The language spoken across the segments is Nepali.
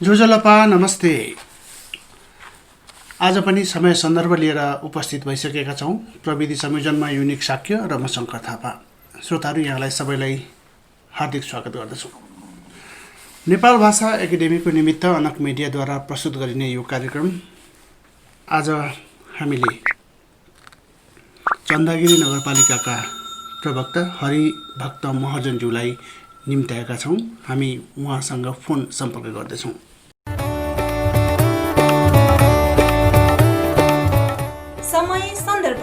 जोजलपा नमस्ते। आज पनि समय सन्दर्भ लिएर उपस्थित भइसकेका छौँ। प्रविधि संयोजनमा युनिक साक्य र म शङ्कर थापा। श्रोताहरू यहाँलाई सबैलाई हार्दिक स्वागत गर्दछु। नेपाल भाषा एकाडेमीको निमित्त अनक मिडियाद्वारा प्रस्तुत गरिने यो कार्यक्रम आज हामीले चन्दागिरी नगरपालिकाका प्रवक्ता हरिभक्त महर्जनज्यूलाई निम्त्याएका छौँ। हामी उहाँसँग फोन सम्पर्क गर्दैछौँ। समय सन्दर्भ,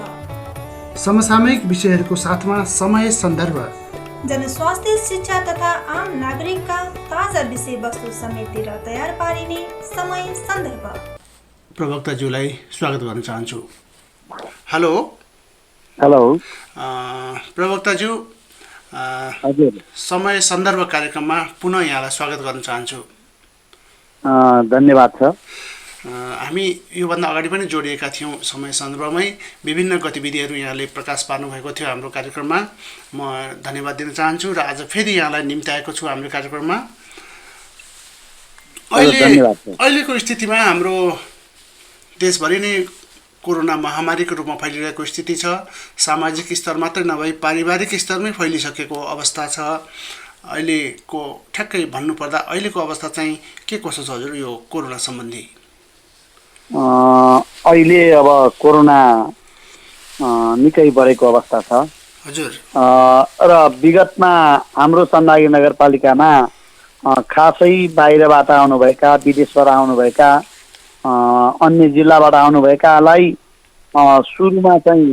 समसामयिक विषयहरूको साथमा समय सन्दर्भ, जनस्वास्थ्य, शिक्षा तथा आम नागरिकका ताजा विषयवस्तु समेटेर तयार पारिने समय सन्दर्भ। प्रवक्ताज्यूलाई स्वागत गर्न चाहन्छु। हेलो हेलो प्रवक्ताज्यू, हजुर, समय सन्दर्भ कार्यक्रममा पुनः यहाँलाई स्वागत गर्न चाहन्छु। धन्यवाद छ। हामी योभन्दा अगाडि पनि जोडिएका थियौँ। समय सन्दर्भमै विभिन्न गतिविधिहरू यहाँले प्रकाश पार्नुभएको थियो हाम्रो कार्यक्रममा। म धन्यवाद दिन चाहन्छु र आज फेरि यहाँलाई निम्त्याएको छु हाम्रो कार्यक्रममा। अहिलेको स्थितिमा हाम्रो देशभरि नै कोरोना महामारीको रूपमा फैलिरहेको स्थिति छ। सामाजिक स्तर मात्रै नभई पारिवारिक स्तरमै फैलिसकेको अवस्था छ। अहिलेको ठ्याक्कै भन्नुपर्दा अहिलेको अवस्था चाहिँ के कसो छ हजुर यो कोरोना सम्बन्धी? अहिले अब कोरोना निकै बढेको अवस्था छ हजुर। र विगतमा हाम्रो चन्दागिरी नगरपालिकामा खासै बाहिरबाट आउनुभएका, विदेशबाट आउनुभएका, अन्य जिल्लाबाट आउनुभएकालाई सुरुमा चाहिँ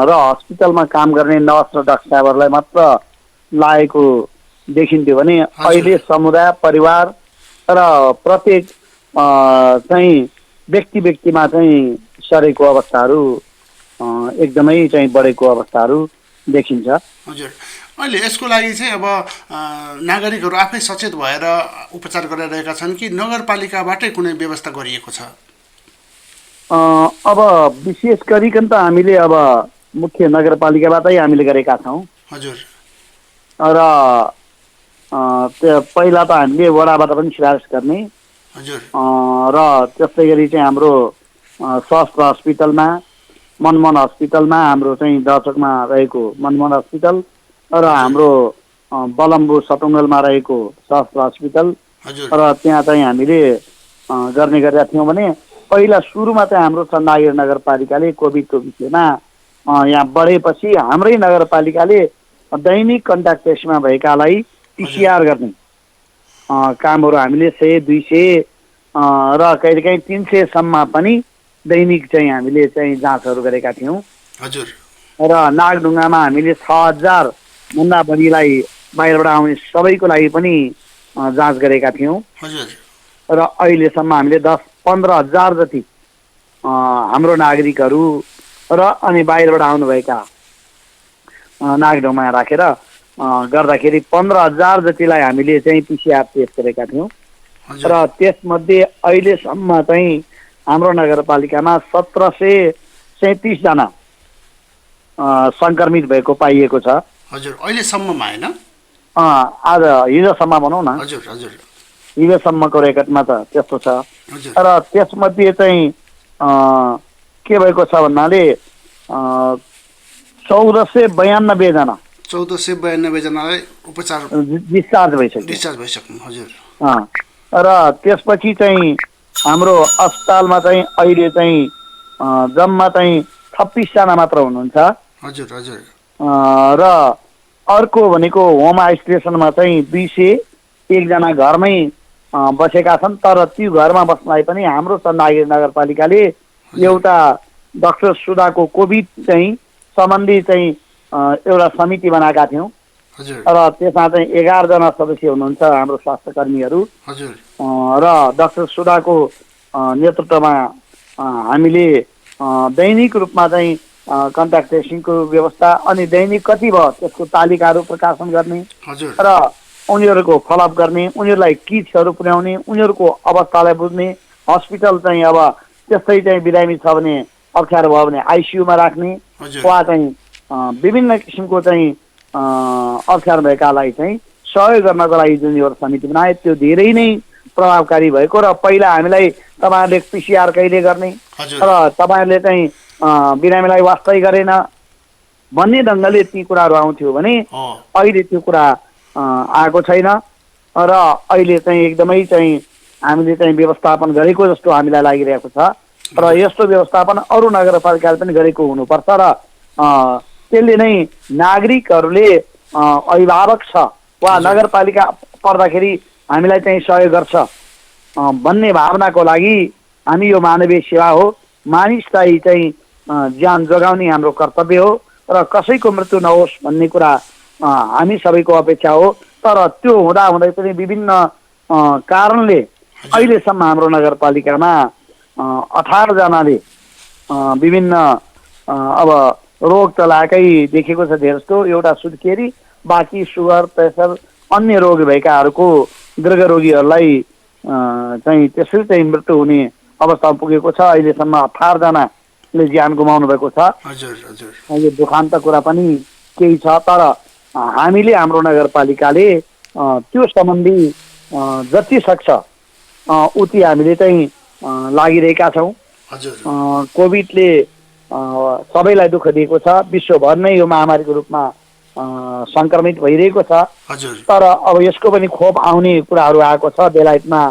र हस्पिटलमा काम गर्ने नर्स र डाक्टर साहबहरूलाई मात्र लागेको देखिन्थ्यो भने अहिले समुदाय, परिवार र प्रत्येक चाहिँ व्यक्तिमा चाहिँ सरेको अवस्थाहरू एकदमै चाहिँ बढेको अवस्थाहरू देखिन्छ। हजुर, अहिले यसको लागि चाहिँ अब नागरिकहरू आफै सचेत भएर उपचार गरिरहेका छन् कि नगरपालिकाबाटै कुनै व्यवस्था गरिएको छ? अब विशेष गरिकन त हामीले अब मुख्य नगरपालिकाबाटै हामीले गरेका छौँ। हजुर। र पहिला त हामीले वडाबाट पनि सिफारिस गर्ने। हजुर। र त्यस्तै गरी चाहिँ हाम्रो स्वास्थ्य हस्पिटलमा, मनमोहन हस्पिटलमा, हाम्रो चाहिँ दर्चकमा रहेको मनमोहन हस्पिटल र हाम्रो बलम्बु सटुङ्गलमा रहेको स्वास्थ्य हस्पिटल र त्यहाँ चाहिँ हामीले गर्ने गरेका थियौँ भने पहिला सुरुमा चाहिँ हाम्रो चन्दागिरी नगरपालिकाले कोभिडको विषयमा यहाँ बढेपछि हाम्रै नगरपालिकाले दैनिक कन्ट्याक्ट ट्रेसमा भएकालाई पिसिआर गर्ने कामहरू हामीले 100, 200 र कहिलेकाहीँ 300सम्म पनि दैनिक चाहिँ हामीले चाहिँ जाँचहरू गरेका थियौँ। हजुर। र नागढुङ्गामा हामीले 6000 भन्दा बढीलाई बाहिरबाट आउने सबैको लागि पनि जाँच गरेका थियौँ। हजुर। र अहिलेसम्म हामीले 10-15 हजार जति हाम्रो नागरिकहरू र अनि बाहिरबाट आउनुभएका नागढुङ्गामा राखेर गर्दाखेरि 15,000 जतिलाई हामीले चाहिँ पिसिआर टेस्ट गरेका थियौँ। र त्यसमध्ये अहिलेसम्म चाहिँ हाम्रो नगरपालिकामा 1737 जना सङ्क्रमित भएको पाइएको छ। हजुर, अहिलेसम्ममा हैन? आज हिजोसम्म भनौँ न। हजुर। हजुर। हिजोसम्मको रेकर्डमा त त्यस्तो छ। हजुर। र त्यसमध्ये चाहिँ के भएको छ भन्नाले 1492 जना 1492 जनालाई उपचार डिस्चार्ज भइसक्नु। हजुर। र त्यसपछि चाहिँ हाम्रो अस्पतालमा चाहिँ अहिले चाहिँ जम्मा चाहिँ 26 जना मात्र हुनुहुन्छ। हजुर। हजुर। र अर्को भनेको होम आइसोलेसनमा चाहिँ 201 जना घरमै बसेका छन्। तर त्यो घरमा बस्नलाई पनि हाम्रो चन्दागिरी नगरपालिकाले एउटा डाक्टर सुदाको कोभिड चाहिँ सम्बन्धी चाहिँ एउटा समिति बनाएका थियौँ। र त्यसमा चाहिँ 11 जना सदस्य हुनुहुन्छ हाम्रो स्वास्थ्य कर्मीहरू। र डाक्टर सुदाको नेतृत्वमा हामीले दैनिक रूपमा चाहिँ कन्ट्याक्ट ट्रेसिङको व्यवस्था अनि दैनिक कति भयो त्यसको तालिकाहरू प्रकाशन गर्ने र उनीहरूको फलोअप गर्ने, उनीहरूलाई किट्सहरू पुर्याउने, उनीहरूको अवस्थालाई बुझ्ने, हस्पिटल चाहिँ अब त्यस्तै चाहिँ बिरामी छ भने अप्ठ्यारो भयो भने आइसियुमा राख्ने वा चाहिँ विभिन्न किसिमको चाहिँ अप्ठ्यारो भएकालाई चाहिँ सहयोग गर्नको लागि जुन एउटा समिति बनाए त्यो धेरै नै प्रभावकारी भएको र पहिला हामीलाई तपाईँहरूले पिसिआर कहिले गर्ने हजुर र तपाईँहरूले चाहिँ बिरामीलाई वास्तै गरेन भन्ने ढङ्गले ती कुराहरू आउँथ्यो भने अहिले त्यो कुरा आएको छैन र अहिले चाहिँ एकदमै चाहिँ हामीले चाहिँ व्यवस्थापन गरेको जस्तो हामीलाई लागिरहेको छ र यस्तो व्यवस्थापन अरू नगरपालिकाले पनि गरेको हुनुपर्छ र त्यसले नै नागरिकहरूले अभिभावक छ वा नगरपालिका पर्दाखेरि हामीलाई चाहिँ सहयोग गर्छ भन्ने भावनाको लागि हामी यो मानवीय सेवा हो, मानिसलाई चाहिँ ज्यान जोगाउने हाम्रो कर्तव्य हो र कसैको मृत्यु नहोस् भन्ने कुरा हामी सबैको अपेक्षा हो। तर त्यो हुँदाहुँदै पनि विभिन्न कारणले अहिलेसम्म हाम्रो नगरपालिकामा 18 जनाले विभिन्न अब रोग त लागेकै देखेको छ धेरै जस्तो, एउटा सुत्केरी, बाँकी सुगर, प्रेसर, अन्य रोग भएकाहरूको दीर्घ रोगीहरूलाई चाहिँ त्यसरी चाहिँ मृत्यु हुने अवस्थामा पुगेको छ। अहिलेसम्म 18 जनाले ज्यान गुमाउनु भएको छ। यो दुखान्त कुरा पनि केही छ, तर हामीले हाम्रो नगरपालिकाले त्यो सम्बन्धी जति सक्छ उति हामीले चाहिँ लागिरहेका छौँ। कोभिडले सबैलाई दुःख दिएको छ, विश्वभर नै यो महामारीको रूपमा सङ्क्रमित भइरहेको छ। तर अब यसको पनि खोप आउने कुराहरू आएको छ। बेलायतमा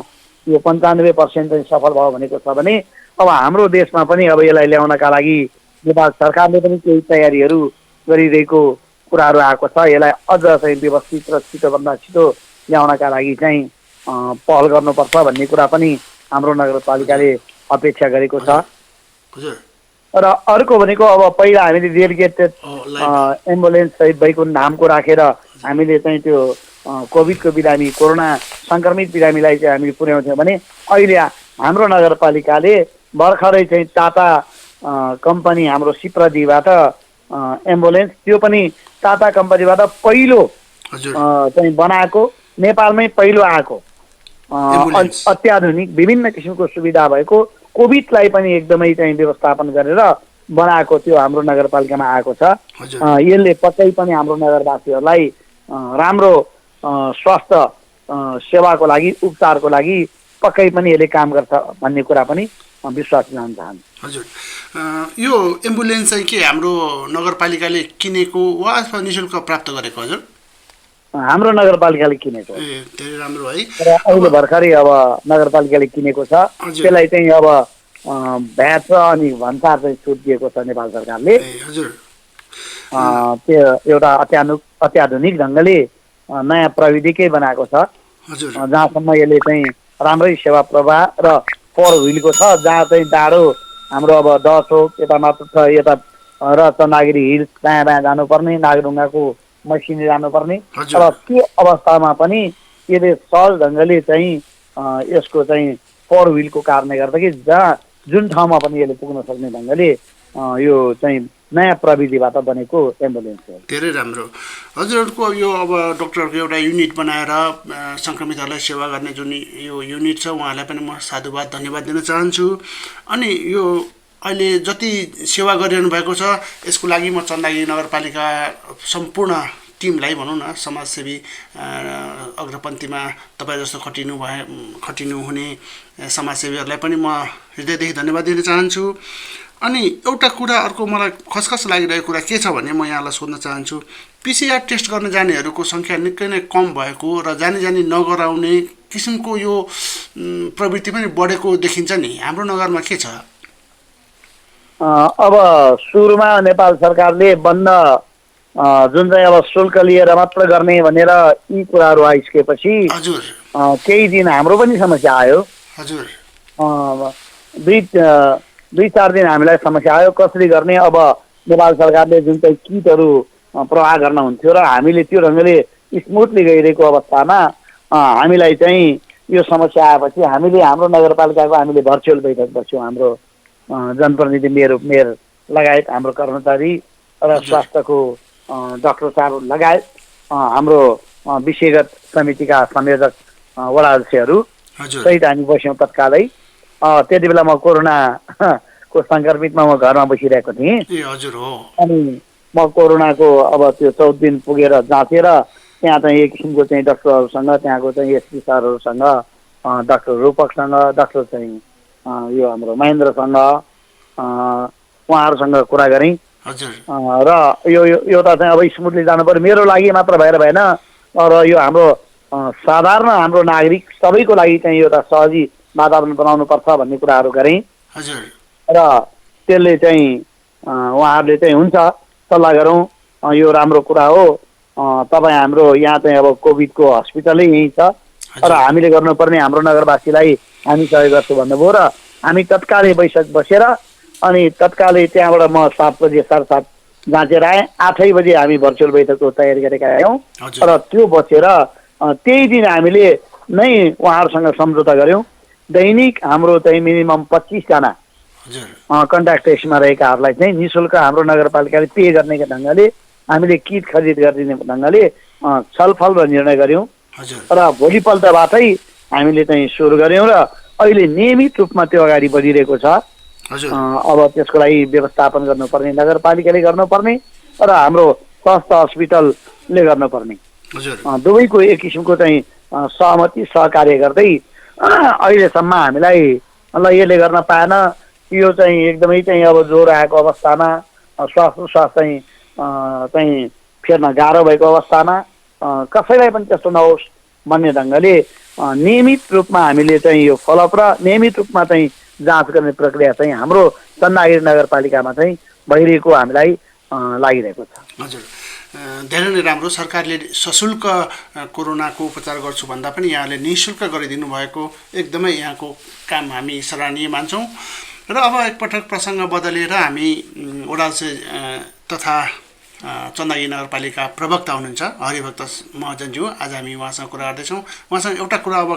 यो 95% चाहिँ सफल भयो भनेको छ भने अब हाम्रो देशमा पनि अब यसलाई ल्याउनका लागि नेपाल सरकारले पनि केही तयारीहरू गरिरहेको कुराहरू आएको छ। यसलाई अझ चाहिँ व्यवस्थित र छिटोभन्दा छिटो ल्याउनका लागि चाहिँ पहल गर्नुपर्छ भन्ने कुरा पनि हाम्रो नगरपालिकाले अपेक्षा गरेको छ। र अर्को भनेको अब पहिला हामीले डेलिगेटेड एम्बुलेन्स सहित भएको नामको राखेर हामीले चाहिँ त्यो कोभिडको बिरामी, कोरोना सङ्क्रमित बिरामीलाई चाहिँ हामीले पुर्याउँथ्यौँ भने अहिले हाम्रो नगरपालिकाले भर्खरै चाहिँ टाटा कम्पनी हाम्रो सिप्रजीबाट एम्बुलेन्स, त्यो पनि टाटा कम्पनीबाट पहिलो चाहिँ बनाएको, नेपालमै पहिलो आएको अत्याधुनिक विभिन्न किसिमको सुविधा भएको, कोभिडलाई पनि एकदमै चाहिँ व्यवस्थापन गरेर बनाएको त्यो हाम्रो नगरपालिकामा आएको छ। यसले पक्कै पनि हाम्रो नगरवासीहरूलाई राम्रो स्वास्थ्य सेवाको लागि, उपचारको लागि पक्कै पनि यसले काम गर्छ भन्ने कुरा पनि विश्वास गर्न चाहन्छु। हजुर, यो एम्बुलेन्स चाहिँ के हाम्रो नगरपालिकाले किनेको वा अथवा निःशुल्क प्राप्त गरेको? हजुर, हाम्रो नगरपालिकाले किनेको। धेरै राम्रो है। र अहिले भर्खरै अब नगरपालिकाले किनेको छ। त्यसलाई चाहिँ अब भ्याट र अनि भन्सार चाहिँ छुट दिएको छ नेपाल सरकारले। हजुर, त्यो एउटा अत्याधुनिक ढङ्गले नयाँ प्रविधिकै बनाएको छ। हजुर, जहाँसम्म यसले चाहिँ राम्रै सेवा प्रवाह र 4 व्हिलको छ, जहाँ चाहिँ टाढो हाम्रो अब 10 हो यता मात्र छ, यता र चन्दागिरी हिल्स दायाँ बायाँ जानुपर्ने, नागढुङ्गाको मसिनी जानुपर्ने। र त्यो अवस्थामा पनि यसले सहज ढङ्गले चाहिँ यसको चाहिँ 4 व्हिलको कारणले गर्दा कि जहाँ जुन ठाउँमा पनि यसले पुग्न सक्ने ढङ्गले यो चाहिँ नयाँ प्रविधिबाट बनेको एम्बुलेन्स हो। धेरै राम्रो। हजुरहरूको यो अब डक्टरहरूको एउटा युनिट बनाएर सङ्क्रमितहरूलाई सेवा गर्ने जुन यो युनिट छ, उहाँलाई पनि म साधुवाद धन्यवाद दिन चाहन्छु। अनि यो अहिले जति सेवा गरिरहनु भएको छ यसको लागि म चन्दागिरी नगरपालिका सम्पूर्ण टिमलाई भनौँ न, समाजसेवी अग्रपन्थीमा तपाईँ जस्तो खटिनु हुने समाजसेवीहरूलाई पनि म हृदयदेखि धन्यवाद दिन चाहन्छु। अनि एउटा कुरा अर्को मलाई खसखस लागिरहेको कुरा के छ भने म यहाँलाई सोध्न चाहन्छु, पिसिआर टेस्ट गर्न जानेहरूको सङ्ख्या निकै नै कम भएको र जानी नगराउने किसिमको यो प्रवृत्ति पनि बढेको देखिन्छ नि, हाम्रो नगरमा के छ? अब सुरुमा नेपाल सरकारले बन्द जुन चाहिँ अब शुल्क लिएर मात्र गर्ने भनेर यी कुराहरू आइसकेपछि हजुर केही दिन हाम्रो पनि समस्या आयो। हजुर, 2-4 दिन हामीलाई समस्या आयो कसरी गर्ने। अब नेपाल सरकारले जुन चाहिँ किटहरू प्रवाह गर्न हुन्थ्यो र हामीले त्यो ढङ्गले स्मुथली गइरहेको अवस्थामा हामीलाई चाहिँ यो समस्या आएपछि हामीले हाम्रो नगरपालिकाको हामीले भर्चुअल बैठक बस्यौँ। हाम्रो जनप्रतिनिधि मेयर लगायत हाम्रो कर्मचारी र स्वास्थ्यको डाक्टर साहब लगायत हाम्रो विषयगत समितिका संयोजक वडा अध्यक्षहरू सहित हामी बस्यौँ तत्कालै। त्यति बेला म कोरोनाको सङ्क्रमितमा म घरमा बसिरहेको थिएँ। अनि म कोरोनाको अब त्यो 14 दिन पुगेर जाँचेर त्यहाँ चाहिँ एक किसिमको चाहिँ डक्टरहरूसँग, त्यहाँको चाहिँ एसपी सरहरूसँग डाक्टर रूपकसँग, डाक्टर चाहिँ यो हाम्रो महेन्द्रसँग उहाँहरूसँग कुरा गरेँ हजुर र यो एउटा चाहिँ अब स्मुथली जानु पर्यो, मेरो लागि मात्र भएर भएन, र यो हाम्रो साधारण हाम्रो नागरिक सबैको लागि चाहिँ एउटा सहजी वातावरण बनाउनुपर्छ भन्ने कुराहरू गरेँ हजुर र त्यसले चाहिँ उहाँहरूले चाहिँ हुन्छ सल्लाह गरौँ, यो राम्रो कुरा हो, तपाईँ हाम्रो यहाँ चाहिँ अब कोभिडको हस्पिटलै यहीँ छ र हामीले गर्नुपर्ने हाम्रो नगरवासीलाई हामी सहयोग गर्छौँ भन्नुभयो र हामी तत्कालै बैठक बसेर अनि तत्कालै त्यहाँबाट म 7 बजे 7:30 जाँचेर आएँ। 8 बजे हामी भर्चुअल बैठकको तयारी गरेका आयौँ र त्यो बसेर त्यही दिन हामीले नै उहाँहरूसँग सम्झौता गऱ्यौँ। दैनिक हाम्रो चाहिँ मिनिमम 25 जना कन्ट्याक्ट टेस्टमा रहेकाहरूलाई चाहिँ निःशुल्क हाम्रो नगरपालिकाले पे गर्ने ढङ्गले हामीले किट खरिद गरिदिने ढङ्गले छलफल र निर्णय गऱ्यौँ र भोलिपल्टबाटै हामीले चाहिँ सुरु गऱ्यौँ र अहिले नियमित रूपमा त्यो अगाडि बढिरहेको छ। अब त्यसको लागि व्यवस्थापन गर्नुपर्ने नगरपालिकाले गर्नुपर्ने र हाम्रो स्वास्थ्य हस्पिटलले गर्नुपर्ने दुवैको एक किसिमको चाहिँ सहमति सहकार्य गर्दै अहिलेसम्म हामीलाई ल यसले गर्न पाएन, यो चाहिँ एकदमै चाहिँ अब ज्वरो आएको अवस्थामा श्वास चाहिँ फेर्न गाह्रो भएको अवस्थामा कसैलाई पनि त्यस्तो नहोस् भन्ने ढङ्गले नियमित रूपमा हामीले चाहिँ यो फलोअप र नियमित रूपमा चाहिँ जाँच गर्ने प्रक्रिया चाहिँ हाम्रो चन्दागिरी नगरपालिकामा चाहिँ भइरहेको हामीलाई लागिरहेको छ। हजुर, धेरै नै राम्रो। सरकारले सशुल्क कोरोनाको उपचार गर्छु भन्दा पनि यहाँले निःशुल्क गरिदिनु भएको एकदमै यहाँको काम हामी सराहनीय मान्छौँ। र अब एकपटक प्रसङ्ग बदलेर हामी ओडाल्से तथा चन्दागिरी नगरपालिका प्रवक्ता हुनुहुन्छ हरिभक्त महजनज्यू, आज हामी उहाँसँग कुरा गर्दैछौँ। उहाँसँग एउटा कुरा अब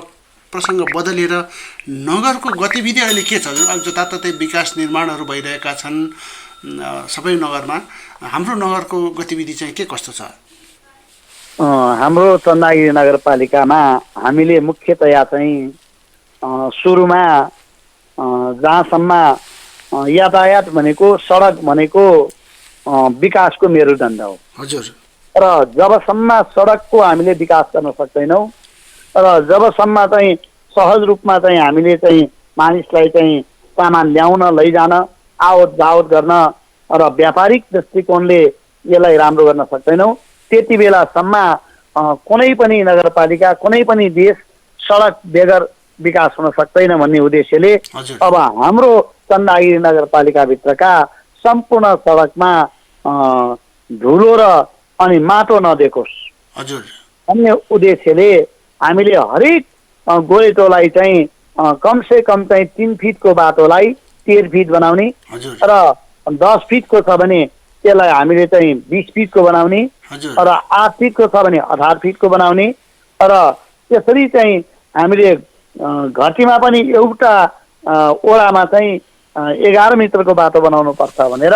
प्रसङ्ग बदलेर नगरको गतिविधि अहिले के छ? जताततै विकास निर्माणहरू भइरहेका छन् सबै नगरमा, हाम्रो नगरको गतिविधि चाहिँ के कस्तो छ? हाम्रो चन्दागिरी नगरपालिकामा हामीले मुख्यतया चाहिँ सुरुमा जहाँसम्म यातायात भनेको सडक भनेको विकासको मेरुदण्ड हो। हजुर। र जबसम्म सडकको हामीले विकास गर्न सक्दैनौँ र जबसम्म चाहिँ सहज रूपमा चाहिँ हामीले चाहिँ मानिसलाई चाहिँ सामान ल्याउन लैजान आवत जावत गर्न र व्यापारिक दृष्टिकोणले यसलाई राम्रो गर्न सक्दैनौँ त्यति बेलासम्म कुनै पनि नगरपालिका कुनै पनि देश सडक बेगर विकास हुन सक्दैन भन्ने उद्देश्यले अब हाम्रो चन्दागिरी नगरपालिकाभित्रका सम्पूर्ण सडकमा धुलो र अनि माटो नदेखोस् भन्ने उद्देश्यले हामीले हरेक गोरेटोलाई चाहिँ कमसे कम चाहिँ 3 फिटको बाटोलाई 13 फिट बनाउने र 10 फिटको छ भने त्यसलाई हामीले चाहिँ 20 फिटको बनाउने र 8 फिटको छ भने 18 फिटको बनाउने र त्यसरी चाहिँ हामीले घटीमा पनि एउटा ओडामा चाहिँ 11 मिटरको बाटो बनाउनु पर्छ भनेर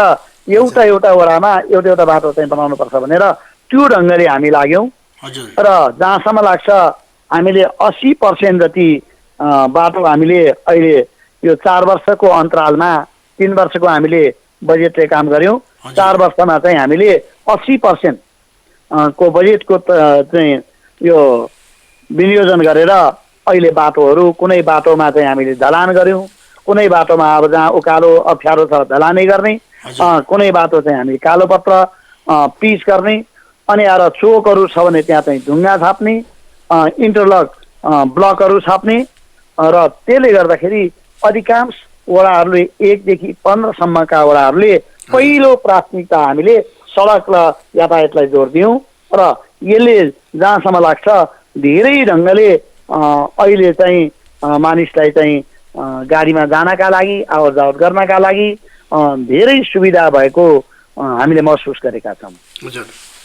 एउटा वडामा एउटा बाटो चाहिँ बनाउनु पर्छ भनेर त्यो ढङ्गले हामी लाग्यौँ र जहाँसम्म लाग्छ हामीले 80% जति बाटो हामीले अहिले यो 4 वर्षको अन्तरालमा 3 वर्षको हामीले बजेटले काम गर्यौँ। 4 वर्षमा चाहिँ हामीले 80% को बजेटको चाहिँ यो विनियोजन गरेर अहिले बाटोहरू कुनै बाटोमा चाहिँ हामीले ढलान गर्यौँ, कुनै बाटोमा अब जहाँ उकालो अप्ठ्यारो छ ढलानै गर्ने, कुनै बाटो चाहिँ हामी कालो पत्र पिच गर्ने अनि आएर चोकहरू छ भने त्यहाँ चाहिँ ढुङ्गा छाप्ने, इन्टरलक ब्लकहरू छाप्ने र त्यसले गर्दाखेरि अधिकांश वडाहरूले 1 देखि 15 सम्मका वडाहरूले पहिलो प्राथमिकता हामीले सडक र यातायातलाई जोड दियौँ र यसले जहाँसम्म लाग्छ धेरै ढङ्गले अहिले चाहिँ मानिसलाई चाहिँ गाडीमा जानका लागि आवत जावत गर्नका लागि धेरै सुविधा भएको हामीले महसुस गरेका छौँ।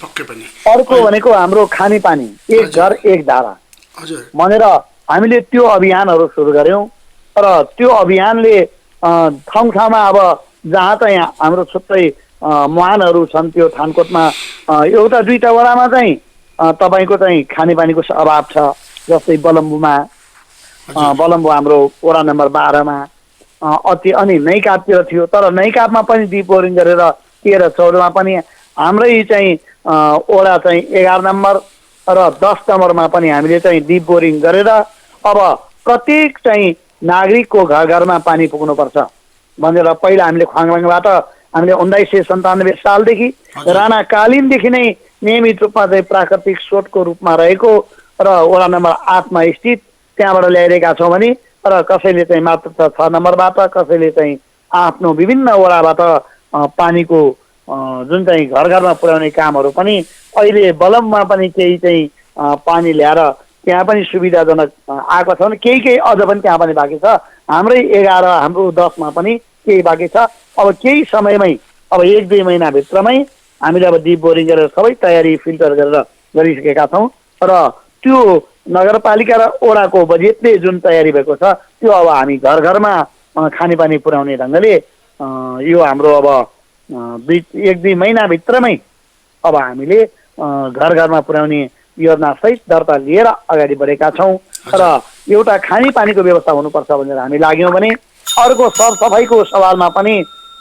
अर्को भनेको हाम्रो खानेपानी एक घर एक धारा भनेर हामीले त्यो अभियानहरू सुरु गऱ्यौँ र त्यो अभियानले ठाउँ ठाउँमा अब जहाँ चाहिँ हाम्रो छुट्टै मुहानहरू छन् त्यो थानकोटमा एउटा दुईटा वडामा चाहिँ तपाईँको चाहिँ खानेपानीको अभाव छ। जस्तै बलम्बुमा हाम्रो वडा नम्बर 12 मा अनि नैकापतिर थियो, तर नैकापमा पनि डिप बोरिङ गरेर 13-14 मा पनि हाम्रै चाहिँ वडा चाहिँ 11 नम्बर र 10 नम्बरमा पनि हामीले चाहिँ डिप बोरिङ गरेर अब प्रत्येक चाहिँ नागरिकको घर घरमा पानी पुग्नुपर्छ भनेर पहिला हामीले खङलाङबाट हामीले 1997 सालदेखि राणाकालीनदेखि नै नियमित रूपमा चाहिँ प्राकृतिक स्रोतको रूपमा रहेको र वडा नम्बर 8 मा स्थित त्यहाँबाट ल्याइरहेका छौँ भने र कसैले चाहिँ मात्र 6 नम्बरबाट कसैले चाहिँ आफ्नो विभिन्न वडाबाट पानीको जुन चाहिँ घर घरमा पुर्याउने कामहरू पनि अहिले बलममा पनि केही चाहिँ पानी ल्याएर त्यहाँ पनि सुविधाजनक आएको छ भने केही अझ पनि त्यहाँ पनि बाँकी छ। हाम्रै 11 हाम्रो 10 मा पनि केही बाँकी छ। अब केही समयमै अब 1-2 महिनाभित्रमै हामीले अब डिप बोरिङ गरेर सबै तयारी फिल्टर गरेर गरिसकेका छौँ र त्यो नगरपालिका र वडाको बजेटले जुन तयारी भएको छ त्यो अब हामी घर घरमा खानेपानी पुर्याउने ढङ्गले यो हाम्रो अब 1-2 महिनाभित्रमै अब हामीले घर घरमा पुर्याउने योजनासहित दर्ता लिएर अगाडि बढेका छौँ र एउटा खानेपानीको व्यवस्था हुनुपर्छ भनेर हामी लाग्यौँ भने अर्को सरसफाइको सवालमा पनि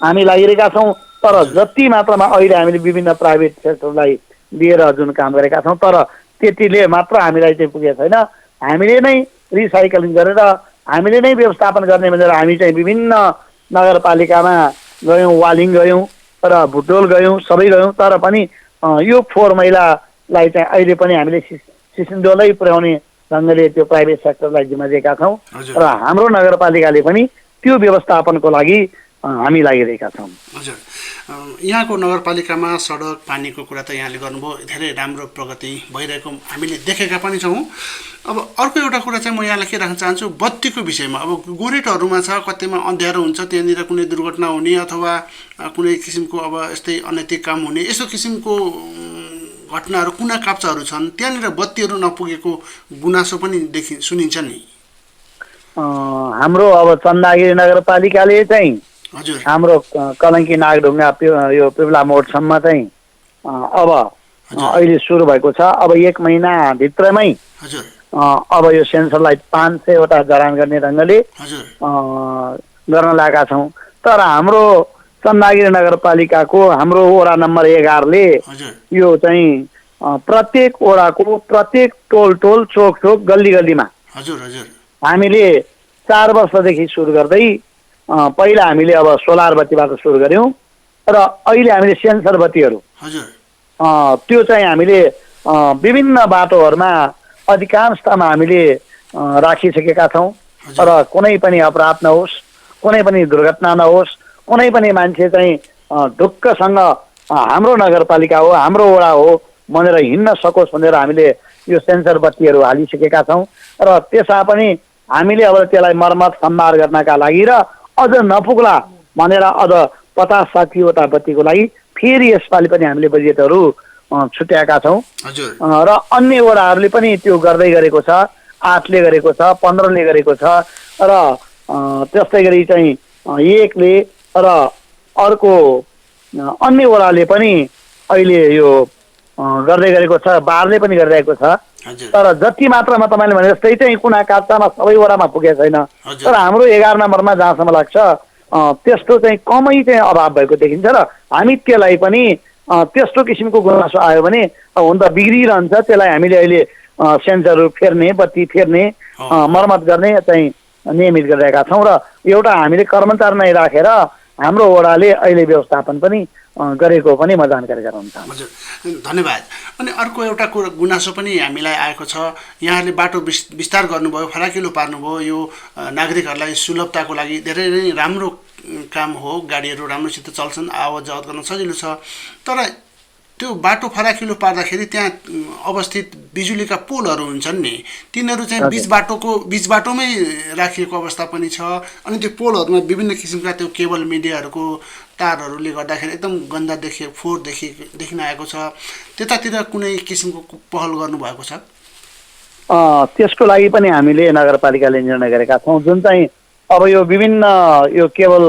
हामी लागिरहेका छौँ। तर जति मात्रामा अहिले हामीले विभिन्न प्राइभेट सेक्टरलाई दिएर जुन काम गरेका छौँ तर त्यतिले मात्र हामीलाई चाहिँ पुगेको छैन। हामीले नै रिसाइक्लिङ गरेर हामीले नै व्यवस्थापन गर्ने भनेर हामी चाहिँ विभिन्न नगरपालिकामा गयौँ, वालिङ गयौँ र भुटोल गयौँ, सबै गयौँ तर पनि यो फोहोर मैलालाई चाहिँ अहिले पनि हामीले सिसिन्डोलै पुर्याउने ढङ्गले त्यो प्राइभेट सेक्टरलाई जिम्मा दिएका छौँ र हाम्रो नगरपालिकाले पनि त्यो व्यवस्थापनको लागि हामी लागिरहेका छौँ। हजुर, यहाँको नगरपालिकामा सडक पानीको कुरा त यहाँले गर्नुभयो, धेरै राम्रो प्रगति भइरहेको हामीले देखेका पनि छौँ। अब अर्को एउटा कुरा चाहिँ म यहाँलाई के राख्न चाहन्छु, बत्तीको विषयमा। अब गोरेटोहरूमा छ, कतिमा अँध्यारो हुन्छ, त्यहाँनिर कुनै दुर्घटना हुने अथवा कुनै किसिमको अब यस्तै अनैतिक काम हुने यस्तो किसिमको घटनाहरू कुना काप्चाहरू छन्, त्यहाँनिर बत्तीहरू नपुगेको गुनासो पनि सुनिन्छ नि। हाम्रो अब चन्दागिरी नगरपालिकाले चाहिँ हजुर हाम्रो कलङ्की नागढुङ्गा यो पिप्ला मोडसम्म चाहिँ अब अहिले सुरु भएको छ। अब 1 महिनाभित्रमै हजुर अब यो सेन्सर लाइट 500 वटा जडान गर्ने ढङ्गले हजुर गर्न लागेका छौँ। तर हाम्रो चन्दागिरी नगरपालिकाको हाम्रो वडा नम्बर 11 ले यो चाहिँ प्रत्येक वडाको प्रत्येक टोल चोक गल्ली गल्लीमा हामीले 4 वर्षदेखि सुरु गर्दै पहिला हामीले अब सोलर बत्तीबाट सुरु गर्यौं र अहिले हामीले सेन्सर बत्तीहरू त्यो चाहिँ हामीले विभिन्न बाटोहरूमा अधिकांशमा हामीले राखिसकेका छौं र कुनै पनि अपराध नहोस्, कुनै पनि दुर्घटना नहोस्, कुनै पनि मान्छे चाहिँ ढुक्कसँग हाम्रो नगरपालिका हो, हाम्रो वडा हो भनेर हिँड्न सकोस् भनेर हामीले यो सेन्सर बत्तीहरू हालिसकेका छौं र त्यसमा पनि हामीले अब त्यसलाई मर्मत सम्भार गर्नका लागि र अझ नपुग्ला भनेर अझ 50-60 वटा बत्तीको लागि फेरि यसपालि पनि हामीले बजेटहरू छुट्याएका छौं र अन्य वडाहरूले पनि त्यो गर्दै गरेको छ। 8 ले गरेको छ, 15 ले गरेको छ र त्यस्तै गरी चाहिँ 1 ले र अर्को अन्य वडाले पनि अहिले यो गर्दै गरेको छ, 12 ले पनि गरिरहेको छ। तर जति मात्रामा तपाईले भने जस्तै चाहिँ कुना काप्चामा सबै वडामा पुगेको छैन। तर हाम्रो 11 नम्बरमा जहाँसम्म लाग्छ त्यस्तो चाहिँ कमै चाहिँ अभाव भएको देखिन्छ र हामी त्यसलाई पनि त्यस्तो किसिमको गुनासो आयो भने हुन त बिग्रिरहन्छ, त्यसलाई हामीले अहिले सेन्सरहरू फेर्ने, बत्ती फेर्ने, मर्मत गर्ने चाहिँ नियमित गरिरहेका छौं र एउटा हामीले कर्मचारी नै राखेर हाम्रो वडाले अहिले व्यवस्थापन पनि गरेको पनि म जानकारी गराउन चाहन्छु। हजुर, धन्यवाद। अनि अर्को एउटा गुनासो पनि हामीलाई आएको छ, यहाँले बाटो विस्तार गर्नुभयो, फराकिलो पार्नुभयो, यो नागरिकहरूलाई सुलभताको लागि धेरै नै राम्रो काम हो, गाडीहरू राम्रोसित चल्छन्, आवत जावत गर्न सजिलो छ। तर त्यो बाटो फराकिलो पार्दाखेरि त्यहाँ अवस्थित बिजुलीका पोलहरू हुन्छन् नि, तिनीहरू चाहिँ बीच बाटोमै राखिएको अवस्था पनि छ। अनि त्यो पोलहरूमा विभिन्न किसिमका त्यो केबल मिडियाहरूको तारहरूले गर्दाखेरि एकदम गन्दा फोहोर देखिन आएको छ। त्यतातिर कुनै किसिमको पहल गर्नुभएको छ? त्यसको लागि पनि हामीले नगरपालिकाले निर्णय गरेका छौँ। जुन चाहिँ अब यो विभिन्न यो केबल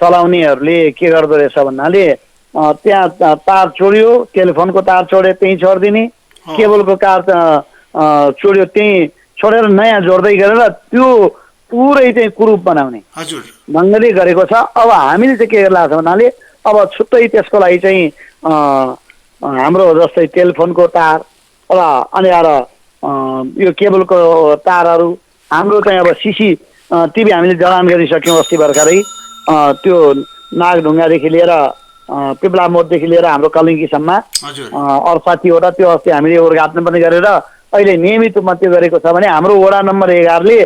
चलाउनेहरूले के गर्दो रहेछ भन्नाले त्यहाँ तार चोड्यो, टेलिफोनको तार चोड्यो त्यहीँ छोडिदिने, केबलको तार चोड्यो त्यहीँ छोडेर नयाँ जोड्दै गरेर त्यो पुरै चाहिँ कुरूप बनाउने ढङ्गले गरेको छ। अब हामीले चाहिँ के गर्ला छ भन्नाले अब छुट्टै त्यसको लागि चाहिँ हाम्रो जस्तै टेलिफोनको तार र अनि यो केबलको तारहरू हाम्रो चाहिँ अब सिसी टिभी हामीले जडान गरिसक्यौँ अस्ति भर्खरै। त्यो नागढुङ्गादेखि लिएर पिपला मोडदेखि लिएर हाम्रो कलिङ्गीसम्म 68वटा त्यो अस्ति हामीले उद्घाटन पनि गरेर अहिले नियमित रूपमा त्यो गरेको छ भने हाम्रो वडा नम्बर 11ले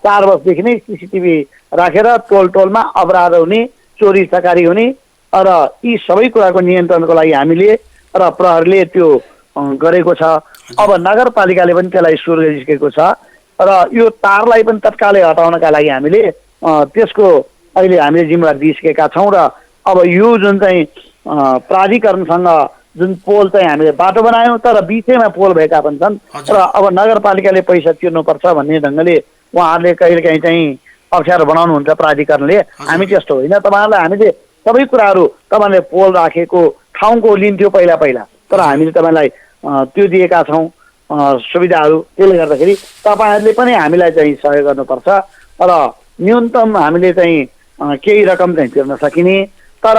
4 वर्षदेखि नै सिसिटिभी राखेर टोल टोलमा अपराध हुने, चोरी चकारी हुने र यी सबै कुराको नियन्त्रणको लागि हामीले र प्रहरीले त्यो गरेको छ। अब नगरपालिकाले पनि त्यसलाई सुरु गरिसकेको छ र यो तारलाई पनि तत्कालै हटाउनका लागि हामीले त्यसको अहिले हामीले जिम्मेवारी दिइसकेका छौँ र अब यो जुन चाहिँ प्राधिकरणसँग जुन पोल चाहिँ हामीले बाटो बनायौँ तर बिचैमा पोल भएका पनि छन् र अब नगरपालिकाले पैसा तिर्नुपर्छ भन्ने ढङ्गले उहाँहरूले कहिलेकाहीँ चाहिँ अप्ठ्यारो बनाउनुहुन्छ प्राधिकरणले। हामी त्यस्तो होइन, तपाईँहरूलाई हामीले सबै कुराहरू तपाईँले पोल राखेको ठाउँको लिन्थ्यो पहिला तर हामीले तपाईँलाई त्यो दिएका छौँ सुविधाहरू। त्यसले गर्दाखेरि तपाईँहरूले पनि हामीलाई चाहिँ सहयोग गर्नुपर्छ र न्यूनतम हामीले चाहिँ केही रकम चाहिँ तिर्न सकिने, तर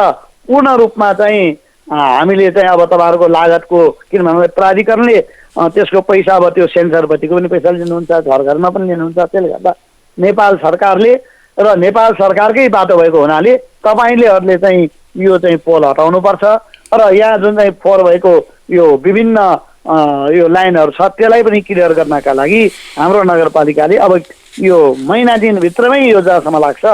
पूर्ण रूपमा चाहिँ हामीले चाहिँ अब तपाईँहरूको लागतको, किनभने प्राधिकरणले त्यसको पैसा अब त्यो सेन्सरपट्टिको पनि पैसा लिनुहुन्छ, घर घरमा पनि लिनुहुन्छ। त्यसले गर्दा नेपाल सरकारले र नेपाल सरकारकै बाटो भएको हुनाले तपाईँलेहरूले चाहिँ यो चाहिँ पोल हटाउनुपर्छ र यहाँ जुन चाहिँ फोहोर भएको यो विभिन्न यो लाइनहरू छ त्यसलाई पनि क्लियर गर्नका लागि हाम्रो नगरपालिकाले अब यो महिना दिनभित्रमै यो जहाँसम्म लाग्छ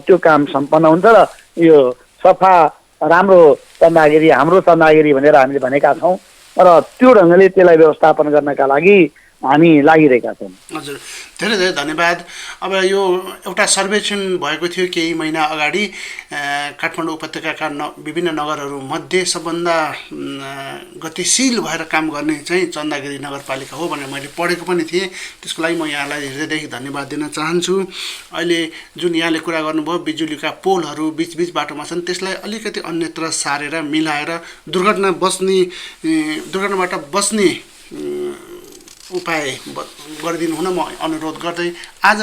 त्यो काम सम्पन्न हुन्छ र यो सफा राम्रो चन्दागिरी हाम्रो चन्दागिरी भनेर हामीले भनेका छौँ र त्यो ढङ्गले त्यसलाई व्यवस्थापन गर्नका लागि हामी लागिरहेका छौँ। हजुर, धेरै धेरै धन्यवाद। अब यो एउटा सर्वेक्षण भएको थियो केही महिना अगाडि काठमाडौँ उपत्यकाका विभिन्न नगरहरूमध्ये सबभन्दा गतिशील भएर काम गर्ने चाहिँ चन्दागिरी नगरपालिका हो भनेर मैले पढेको पनि थिएँ। त्यसको लागि म यहाँलाई हृदयदेखि धन्यवाद दिन चाहन्छु। अहिले जुन यहाँले कुरा गर्नुभयो बिजुलीका पोलहरू बिच बाटोमा छन् त्यसलाई अलिकति अन्यत्र सारेर मिलाएर दुर्घटनाबाट बस्ने उपाय गरिदिनु हुन म अनुरोध गर्दै आज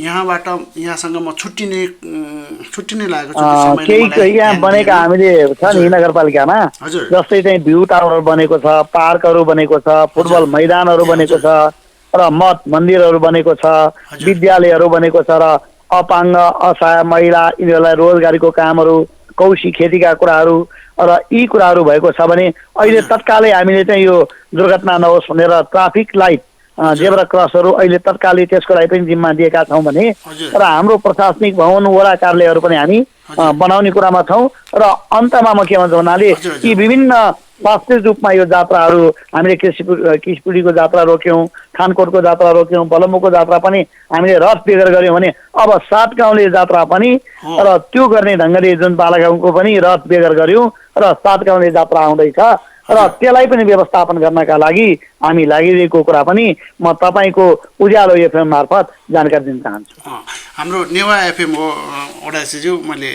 यहाँसँग म छुट्टिने लागेको छु। केही यहाँ बनेका हामीले छ नि नगरपालिकामा, जस्तै चाहिँ भ्यू टावर बनेको छ, पार्कहरू बनेको छ, फुटबल मैदानहरू बनेको छ र मठ मन्दिरहरू बनेको छ, विद्यालयहरू बनेको छ र अपाङ्ग असहाय महिला यिनीहरूलाई रोजगारीको कामहरू, कौशी खेतीका कुराहरू र यी कुराहरू भएको छ भने अहिले तत्कालै हामीले चाहिँ यो दुर्घटना नहोस् भनेर ट्राफिक लाइट जेब्रा क्रसहरू अहिले तत्कालै त्यसको लागि पनि जिम्मा दिएका छौँ भने र हाम्रो प्रशासनिक भवन वडा कार्यालयहरू पनि हामी बनाउने कुरामा छौँ र अन्तमा म के भन्छु भन्नाले यी विभिन्न वास्तविक रूपमा यो जात्राहरू हामीले किसपुडीको जात्रा रोक्यौँ, खानकोटको जात्रा रोक्यौँ, बलम्बुको जात्रा पनि हामीले रथ बेगर गऱ्यौँ भने अब 7 गाउँले जात्रा पनि र त्यो गर्ने ढङ्गले जुन बालागाउँको पनि रथ बेगर गऱ्यौँ र 7 गाउँले जात्रा आउँदैछ र त्यसलाई पनि व्यवस्थापन गर्नका लागि हामी लागिरहेको कुरा पनि म तपाईँको उज्यालो एफएम मार्फत जानकारी दिन चाहन्छु। हाम्रो नेवा एफएम हो ओडासीज्यू, मैले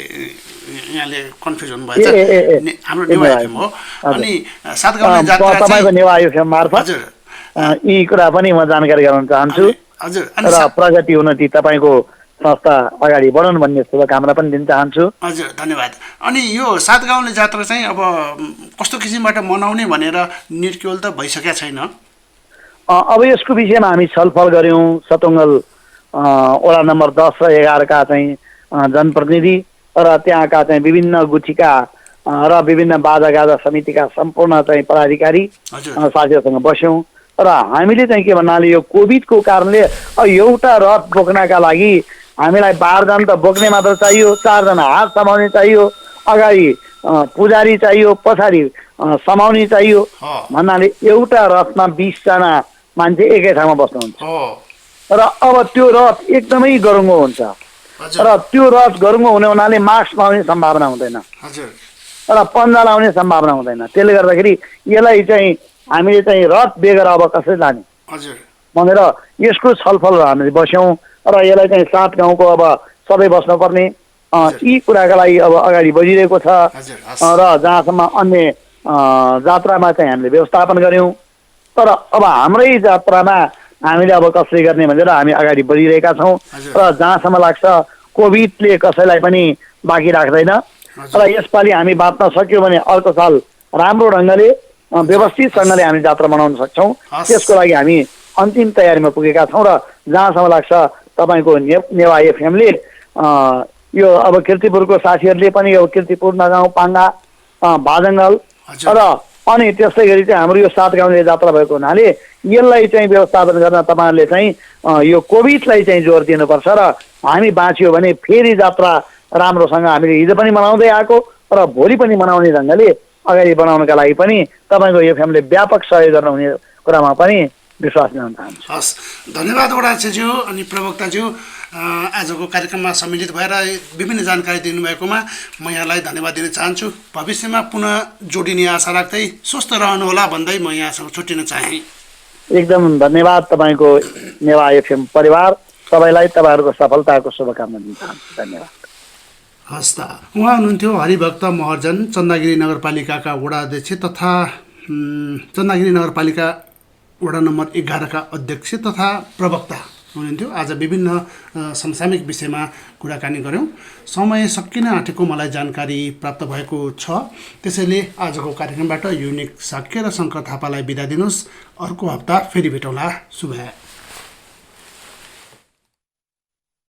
यहाँले कन्फ्युज हुनुभएछ, हाम्रो नेवा एफएम हो। अनि 7 गाउँले जात्रा तपाईँको नेवा एफएम मार्फत यी कुरा पनि म जानकारी गराउन चाहन्छु र प्रगति उन्नति तपाईँको संस्था अगाडि बढाउनु भन्ने शुभकामना पनि दिन चाहन्छु। हजुर, धन्यवाद। अनि यो 7 गाउँले जात्रा चाहिँ अब कस्तो किसिमबाट मनाउने भनेर निर्क्युल त भइसकेका छैन? अब यसको विषयमा हामी छलफल गऱ्यौँ। सतुङ्गल वडा नम्बर 10 र 11 का चाहिँ जनप्रतिनिधि र त्यहाँका चाहिँ विभिन्न गुठीका र विभिन्न बाजागाजा समितिका सम्पूर्ण चाहिँ पदाधिकारी साथीहरूसँग बस्यौँ र हामीले चाहिँ के भन्नाले यो कोभिडको कारणले एउटा रथ बोक्नका लागि हामीलाई 12 जना त बोक्ने मात्र चाहियो, 4 जना हात समाउने चाहियो, अगाडि पुजारी चाहियो, पछाडि समाउने चाहियो भन्नाले एउटा रथमा 20 जना मान्छे एकै ठाउँमा बस्नुहुन्छ र अब त्यो रथ एकदमै गरुङ्गो हुन्छ र त्यो रथ गरुङ्गो हुने हुनाले मास्क लाउने सम्भावना हुँदैन र पन्जा लाउने सम्भावना हुँदैन। त्यसले गर्दाखेरि यसलाई चाहिँ हामीले चाहिँ रथ बेगर अब कसरी लाने भनेर यसको छलफल हामीले बस्यौँ र यसलाई चाहिँ 7 गाउँको अब सबै बस्नुपर्ने यी कुराका लागि अब अगाडि बढिरहेको छ र जहाँसम्म अन्य जात्रामा चाहिँ हामीले व्यवस्थापन गऱ्यौँ। तर अब हाम्रै जात्रामा हामीले अब कसरी गर्ने भनेर हामी अगाडि बढिरहेका छौँ र जहाँसम्म लाग्छ कोभिडले कसैलाई पनि बाँकी राख्दैन र यसपालि हामी बाँच्न सक्यौँ भने अर्को साल राम्रो ढङ्गले व्यवस्थित सँगले हामी जात्रा मनाउन सक्छौँ। त्यसको लागि हामी अन्तिम तयारीमा पुगेका छौँ र जहाँसम्म लाग्छ तपाईँको नेवा एफएमले यो अब किर्तिपुरको साथीहरूले पनि यो किर्तिपुर नगाउँ पाङ्गा भाजङ्गल हजुर। र अनि त्यस्तै गरी चाहिँ हाम्रो यो 7 गाउँले जात्रा भएको हुनाले यसलाई चाहिँ व्यवस्थापन गर्न तपाईँहरूले चाहिँ यो कोभिडलाई चाहिँ जोड दिनुपर्छ र हामी बाँच्यो भने फेरि जात्रा राम्रोसँग हामीले हिजो पनि मनाउँदै आएको र भोलि पनि मनाउने ढङ्गले अगाडि बढाउनका लागि पनि तपाईँको एफएमले व्यापक सहयोग गर्नुहुने कुरामा पनि विश्वास गर्न चाहन्छु। हस्, धन्यवाद वडाध्यक्षज्यू अनि प्रवक्ताज्यू, आजको कार्यक्रममा सम्मिलित भएर विभिन्न जानकारी दिनुभएकोमा म यहाँलाई धन्यवाद दिन चाहन्छु। भविष्यमा पुनः जोडिने आशा राख्दै स्वस्थ रहनुहोला भन्दै म यहाँसँग छुट्टिन चाहेँ। एकदम धन्यवाद तपाईँको नेवा एफएम परिवार, सबैलाई तपाईँहरूको सफलताको शुभकामना दिन चाहन्छु। धन्यवाद। हस् त, उहाँ हुनुहुन्थ्यो हरिभक्त महर्जन, चन्दागिरी नगरपालिकाका वडा अध्यक्ष तथा चन्दागिरी नगरपालिका वडा नम्बर 11 का अध्यक्ष तथा प्रवक्ता हुनुहुन्थ्यो। आज विभिन्न समसामयिक विषयमा कुराकानी गऱ्यौँ। समय सकिन आँटेको मलाई जानकारी प्राप्त भएको छ, त्यसैले आजको कार्यक्रमबाट युनिक साक्य र शङ्कर थापालाई बिदा दिनुहोस्। अर्को हप्ता फेरि भेटौँला। शुभ।